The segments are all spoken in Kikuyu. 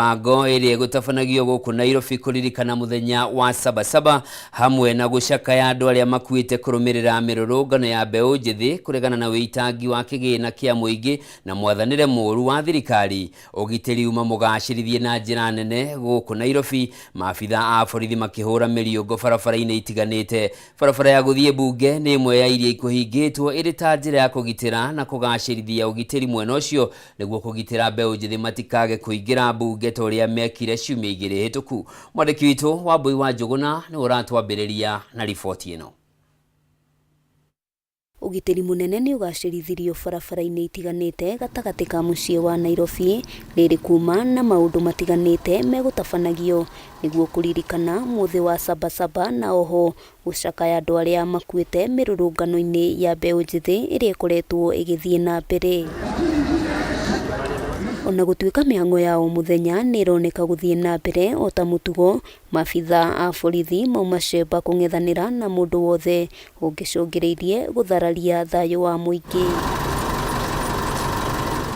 Mĩbango ĩrĩa ĩgũtabanagio gũkũ Nairobi kũririkana mũthenya wa Sabasaba hamwe na gũcakaya andũ arĩa makuĩte kũrũmĩrĩra mĩrũrũngano ya mbeũ njĩthĩ kũregana na wĩitangi wa kĩgĩna kĩa mũingĩ na mwathanĩre mũru wa thirikari. Ũgitĩri uma mũgacĩrithie na njĩra nene gũkũ Nairobi, maabitha a borithi makĩhũra mĩriũngo barabara-inĩ itiganĩte. Barabara ya gũthiĩ mbunge nĩ ĩmwe ya iria ikũhingĩtwo ĩrĩ ta njĩra ya kũgitĩra na kũgacĩrithia ũgitĩri mwena ũcio nĩguo kũgitĩra mbeũ njĩthĩ matikage kũingĩra mbunge ta ũrĩa mekire ciumia igĩrĩ hĩtũku. Mwandĩki witũ Wambũi wa Njũgũna nĩwe ũratwambĩrĩria na riboti ĩno. Ũgitĩri mũnene nĩ ũgacĩrithirio barabara-inĩ itiganĩte gatagatĩ ka mũciĩ wa Nairobi, rĩrĩ kuma na maũndũ matiganĩte megũtabanagio nĩguo kũririkana mũthĩ wa Sabasaba na oho gũcakaya andũ arĩa makuĩte mĩrũrũngano-inĩ ya mbeũ njĩthĩ ĩrĩa ĩkoretwo ĩgĩthiĩ na mbere. Ona gũtuĩka mĩhang'o ya o mũthenya nĩ ĩroneka gũthiĩ na mbere o ta mũtugo, maabitha a borithi mauma cemba kũng'ethanĩra na mũndũ wothe ũngĩcũngĩrĩirie gũthararia thayũ wa mũingĩ.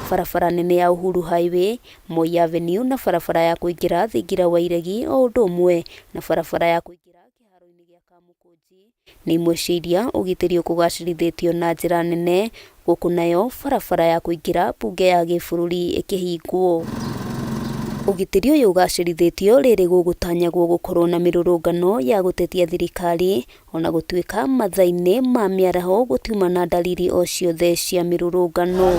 Barabara nene ya Uhuru Highway, Moi Avenue na barabara ya kũingĩra thingira wa Iregi o ũndũ ũmwe na barabara ya kũingĩra kĩharo-inĩ gĩa Kamũkũnji nĩ imwe cia iria ũgitĩri ũkũgacĩrithĩtio na njĩra nene, gũkũ nayo barabara ya kũingĩra mbunge ya gĩbũrũri ĩkĩhingwo. Ũgitĩri ũyũ ũgacĩrithĩtio rĩrĩ gũgũtanyagwo gũkorwo na mĩrũrũngano ya gũtetia thirikari ona gũtuĩka mathaa-inĩ ma mĩaraho gũtiuma na dalili o ciothe cia mĩrũrũngano.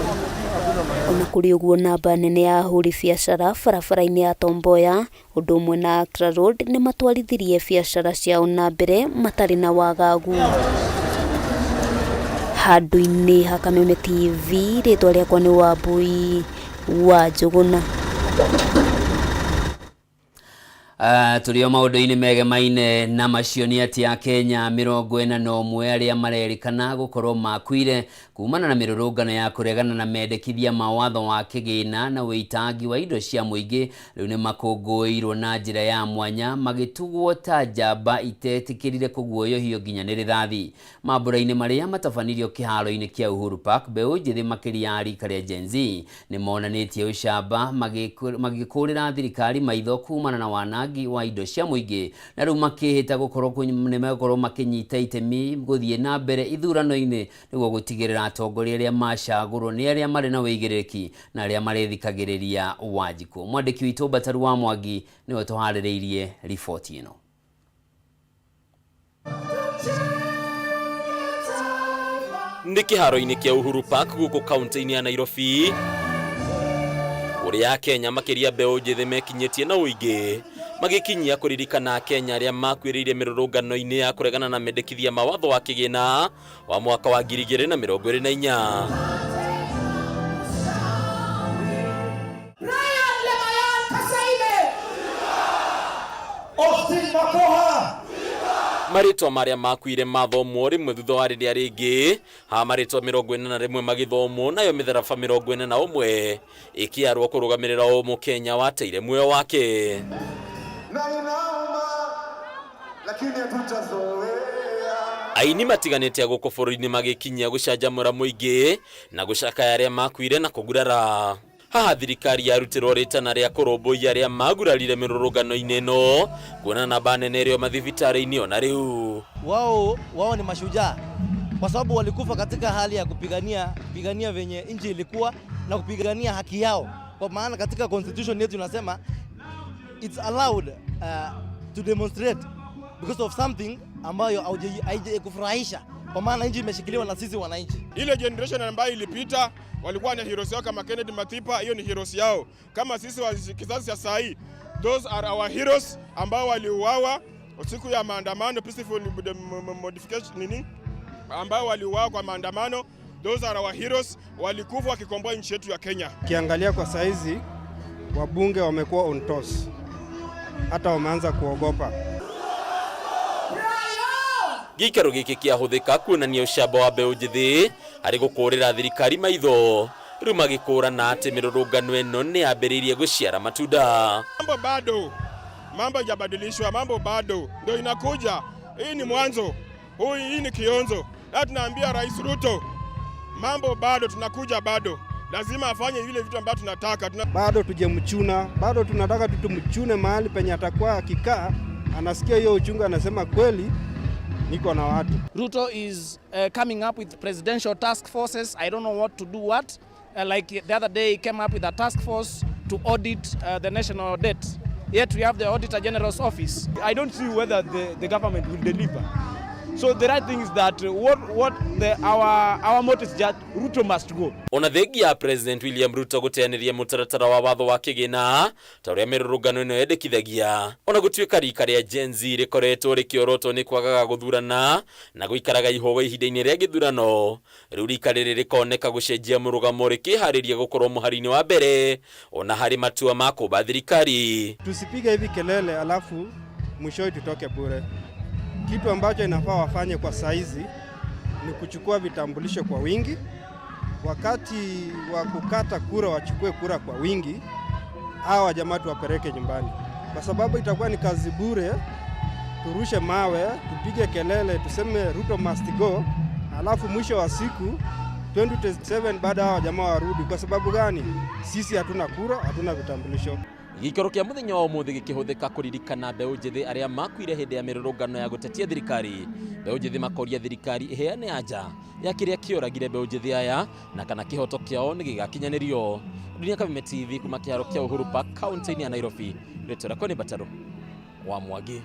Ona kũrĩ ũguo namba nene ya ahũri biacara barabara-inĩ ya Tom Mboya ũndũ ũmwe na Accra Road nĩ matwarithirie biacara ciao na mbere matarĩ na wagagu. Handũ-inĩ ha Kameme TV, rĩtwa rĩakwa nĩ Wambui wa Njũgũna. Tũrĩ o maũndũ-inĩ megemaine na macio nĩ atĩ Akenya 41 arĩa marerĩkana gũkorwo makuire kumana na mĩrũrũngano ya kũregana na mendekithia ma watho wa kĩgĩna na wĩitangi wa indo cia mũingĩ rĩu nĩ makũngũĩirwo na njĩra ya mwanya magĩtugwo ta njamba itetĩkĩrire kũguoyohio nginya nĩ rithathi. Mambũra-inĩ marĩa matabanirio kĩharo-inĩ kĩa Uhuru Park, mbeũ njĩthĩ makĩria ya rika rĩa Gen Z nĩ monanĩtie ũcamba magĩkũrĩra thirikari maitho kumana na wanangi wa indo cia mũingĩ na rĩu makĩhĩta gũkorwo nĩ megũkorwo makĩnyita itemi gũthiĩ na mbere ithurano-inĩ nĩguo gũtigĩrĩra atongoria arĩa macagũrwo nĩ arĩa marĩ na wĩigĩrĩrĩki na arĩa marĩthikagĩrĩria Wanjikũ. Mwandĩki witũ Mbataru wa Mwangi nĩwe tũharĩrĩirie riboti ĩno. Nĩ kĩharo-inĩ kĩa Uhuru Park gũkũ kaunti-inĩ ya Nairobi kũrĩa Akenya makĩria mbeũ njĩthĩ mekinyĩtie na ũingĩ magĩkinyia kũririkana Akenya arĩa makuĩrĩire mĩrũrũngano-inĩ ya kũregana na mendekithia ma watho wa kĩgĩna wa mwaka wa 2024. Brian Lemayan Kasaine. Austin Makoha. Marĩtwa marĩa makuire mathomwo rĩmwe thutha wa rĩrĩa rĩngĩ, haha marĩtwa 41 magĩthomwo nayo mĩtharaba 41 ĩkĩarwo kũrũgamĩrĩra o mũkenya wateire muoyo wake. Na inauma lakini hatutazoea. Aini matiganĩte a gũkũ bũrũri-inĩ magĩkinyia gũcanjamũra mũingĩ na gũcakaya arĩa makuire na kũgurara. Haha thirikari yarutĩrwo rĩtana rĩa kũrũmbũiya arĩa magurarire mĩrũrũngano-inĩ ĩno kuona namba nene ĩrĩ o mathibitarĩ-inĩ ona rĩu. Wao ni mashujaa kwa sababu walikufa katika hali ya kupigania venye nchi ilikuwa na kupigania haki yao, kwa maana katika constitution yetu inasema it's allowed to demonstrate because of something ambayo haijakufurahisha, kwa maana nchi imeshikiliwa na sisi wananchi. Ile generation ambayo ilipita walikuwa na heroes yao kama Kennedy Matipa, hiyo ni heroes yao. Kama sisi wa kizazi cha saa hii, those are our heroes ambao waliuawa siku ya maandamano, peaceful modification nini, ambao waliuawa kwa maandamano. Those are our heroes, walikufa wakikomboa nchi yetu ya Kenya. Ukiangalia kwa saizi wabunge wamekuwa on toes, hata wameanza kuogopa. Gĩikaro gĩkĩ kĩahũthĩka kuonania ũcamba wa mbeũ njĩthĩ harĩ gũkũrĩra thirikari maitho rĩu magĩkũrana atĩ mĩrũrũngano ĩno nĩ yambĩrĩirie gũciara matunda. Mambo bado, mambo haijabadilishwa, mambo bado ndio inakuja. Hii ni mwanzo, hii ni kionzo. Na tunaambia Rais Ruto, mambo bado, tunakuja bado. Lazima afanye vile vitu ambavyo tunataka. Bado tujemchuna, bado tunataka tutumchune mahali penye atakuwa akikaa, anasikia hiyo uchungu, anasema kweli niko na watu. Ruto is coming up with presidential task forces. I don't know what to do what. Like the other day, he came up with a task force to audit the national debt. Yet we have the Auditor General's office. I don't see whether the government will deliver. So the right thing is that what our motto is just Ruto must go. Ona thengia ya President William Ruto guteanĩria mũtaratara wa watho wa kĩgĩna ta ũrĩa mĩrũrũngano ĩno yendekithagia, ona gũtuĩka rika rĩa Gen Z rĩkoretwo rĩkĩorotwo nĩ kwagaga gũthurana na gũikaraga ihũgũ ihinda-inĩ rĩa gĩthurano, rĩu rika rĩrĩ rĩkoneka gũcenjia mũrũgamo rĩkĩharĩria gũkorwo mũhari-inĩ wa mbere ona harĩ matua ma kũmba thirikari. Tusipige hivi kelele alafu mwishowe tutoke bure. Kitu ambacho inafaa wafanye kwa saizi ni kuchukua vitambulisho kwa wingi. Wakati wa kukata kura wachukue kura kwa wingi, hawa jamaa tuwapeleke nyumbani, kwa sababu itakuwa ni kazi bure. Turushe mawe, tupige kelele, tuseme Ruto must go, alafu mwisho wa siku 2027 baada hawa jamaa warudi. Kwa sababu gani? Sisi hatuna kura, hatuna vitambulisho. Gĩikaro kĩa mũthenya wa ũmũthĩ gĩkĩhũthĩka kũririkana mbeũ njĩthĩ arĩa makuire hĩndĩ ya mĩrũrũngano ya gũtetia thirikari. Mbeũ njĩthĩ makoria thirikari ĩheane anja ya kĩrĩa kĩoragire mbeũ njĩthĩ aya na kana kĩhoto kĩao nĩ gĩgakinyanĩrio. Dunia Kameme TV kuma kĩharo kĩa Uhuru Park kaunti-inĩ ya Nairobi, rĩtwa rĩakwa nĩ Mbataru wa Mwangi.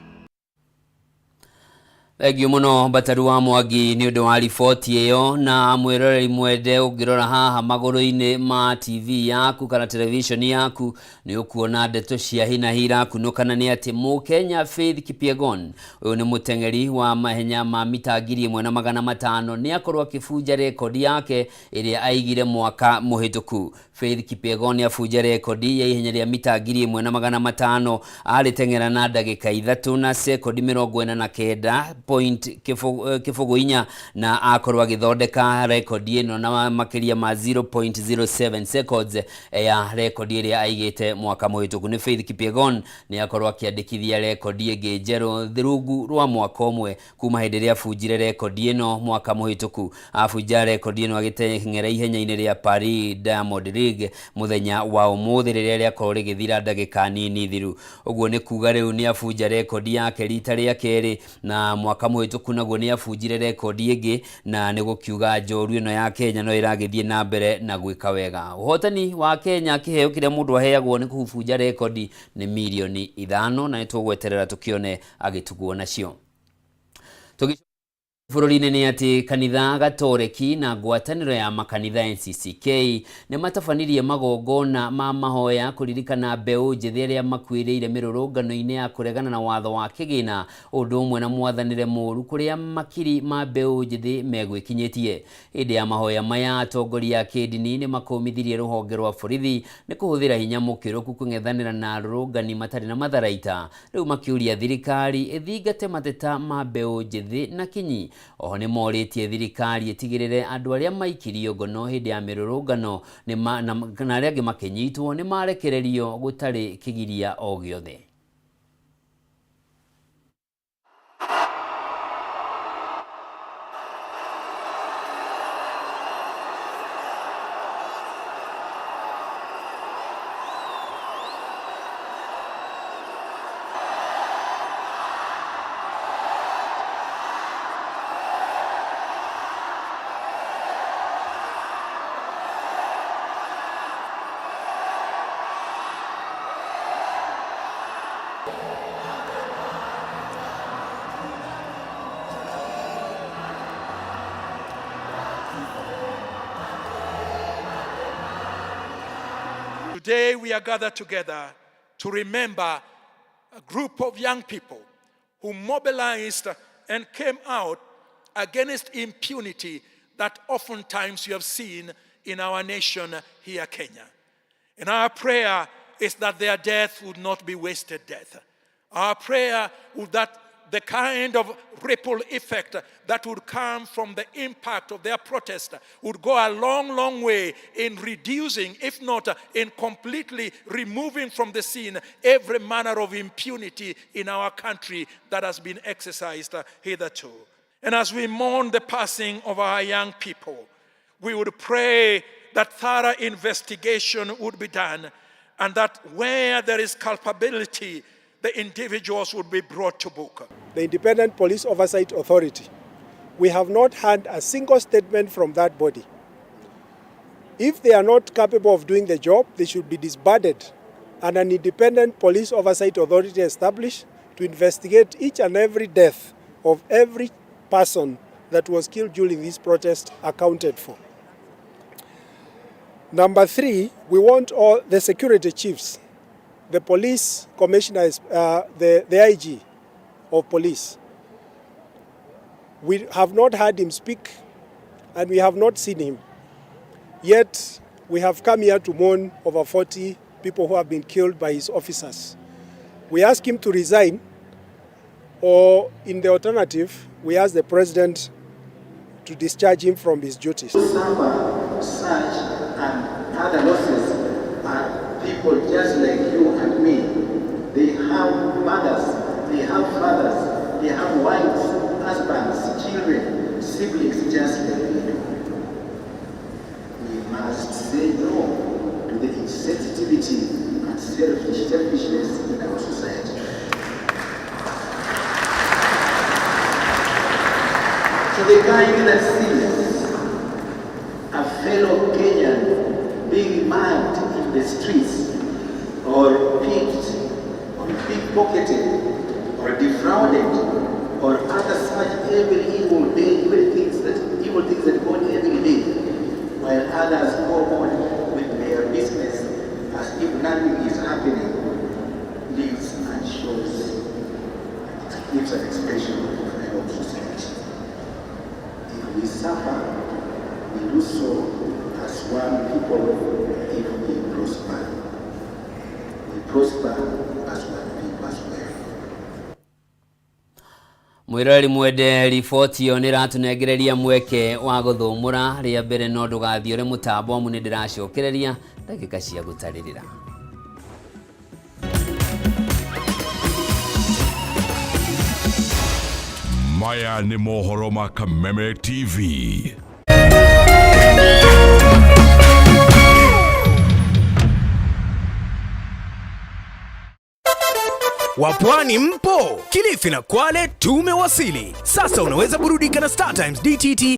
Thengiũ mũno Mbataru wa Mwangi nĩ ũndũ wa riboti ĩyo. Na mwĩroreri mwende, ũngĩrora haha magũrũ-inĩ ma TV yaku kana television yaku, nĩ ũkuona ndeto cia hinahi irakunũkana nĩ atĩ Mũkenya Faith Kipyegon, ũyũ nĩ mũteng'eri wa mahenya ma mita 1500, nĩ akorwo akĩbunja rekodi yake ĩrĩa aigire mwaka mũhĩtũku. Faith Kipyegon nĩ abunja rekodi ya ihenya rĩa mita 1500, arĩteng'era na ndagĩka 3 na sekondi 49.04, na akorwo agĩthondeka rekodi ĩno na makĩria ma 0.07 seconds ya rekodi ĩrĩa aigĩte mwaka mũhĩtũku. Nĩ Faith Kipyegon nĩ akorwo akĩandĩkithia rekodi ĩngĩ njerũ rungu rwa mwaka ũmwe kuma hĩndĩ ĩrĩa abunjire rekodi ĩno mwaka mũhĩtũku. Abunja rekodi ĩno agĩteng'era ihenya-inĩ rĩa Paris Diamond League mũthenya wa ũmũthĩ rĩrĩa rĩakorwo rĩgĩthira ndagĩka nini thiru. Ũguo nĩ kuga rĩu nĩ abunja rekodi yake rita rĩa kerĩ, na mwaka mũhĩtũku naguo nĩ abunjire rekodi ĩngĩ, na nĩ gũkiuga njorua ĩno ya Kenya no ĩragĩthiĩ na mbere na gwĩka wega. Ũhotani wa Kenya, kĩheo kĩrĩa mũndũ aheagwo nĩ kũbunja rekodi nĩ mirioni 5, na nĩ tũgweterera tũkĩone agĩtugwo nacio. Bũrũri-inĩ nĩ atĩ kanitha Gatoreki na ngwatanĩro ya makanitha NCCK nĩ matabanirie magongona ma mahoya kũririkana mbeũ njĩthĩ arĩa makuĩrĩire mĩrũrũngano-inĩ ya kũregana na watho wa kĩgĩna, ũndũ ũmwe na mwathanĩre mũru kũrĩa makiri ma mbeũ njĩthĩ megwĩkinyĩtie. Hĩndĩ ya mahoya maya, atongoria a kĩndini nĩ makũmithirie rũhonge rwa borithi nĩ kũhũthĩra hinya mũkĩrũku kũng'ethanĩra na arũrũngani matarĩ na matharaita, rĩu makĩũria thirikari ĩthingate mateta ma mbeũ njĩthĩ na kinyi. Oho nĩ morĩtie thirikari ĩtigĩrĩre andũ arĩa maikirio ngono hĩndĩ ya mĩrũrũngano na arĩa angĩ makĩnyitwo nĩ marekererio gũtarĩ kĩgiria o gĩothe. Today we are gathered together to remember a group of young people who mobilized and came out against impunity that oftentimes you have seen in our nation here, Kenya. And our prayer is that their death would not be wasted death. Our prayer would that the kind of ripple effect that would come from the impact of their protest would go a long, long way in reducing, if not in completely removing from the scene, every manner of impunity in our country that has been exercised hitherto. And as we mourn the passing of our young people, we would pray that thorough investigation would be done and that where there is culpability, the individuals would be brought to book. The Independent Police Oversight Authority. We have not had a single statement from that body. If they are not capable of doing the job, they should be disbanded and an independent police oversight authority established to investigate each and every death of every person that was killed during this protest accounted for. Number three, we want all the security chiefs, the police commissioners, the IG of police. We have not heard him speak and we have not seen him. Yet we have come here to mourn over 40 people who have been killed by his officers. We ask him to resign, or in the alternative, we ask the president to discharge him from his duties. Suffer such and other losses are people just like you and me. They have mothers, they have fathers, they have wives, husbands, children, siblings just like we do. We must say no to the insensitivity and selfishness in our society. So the kind that sees a fellow Kenyan being mugged in the streets or picked or pickpocketed or defrauded or other such every evil day, evil things that go on every day, while others go on with their business as if nothing is happening, lives and shows and gives an expression of our society. If we suffer, we do so as one people. If we prosper, we prosper as one people as well. Mwiroreri mwende riboti ĩyo nĩ ĩratũnengereria mweke wa gũthũmũra rĩa mbere no ndũgathiĩ ũrĩ mũtambo amu nĩ ndĩracokereria ndagĩka cia gũtarĩrĩra. Maya nĩ mohoro ma Kameme TV. Wapwani mpo? Kilifi na Kwale tumewasili. Sasa unaweza burudika na StarTimes DTT.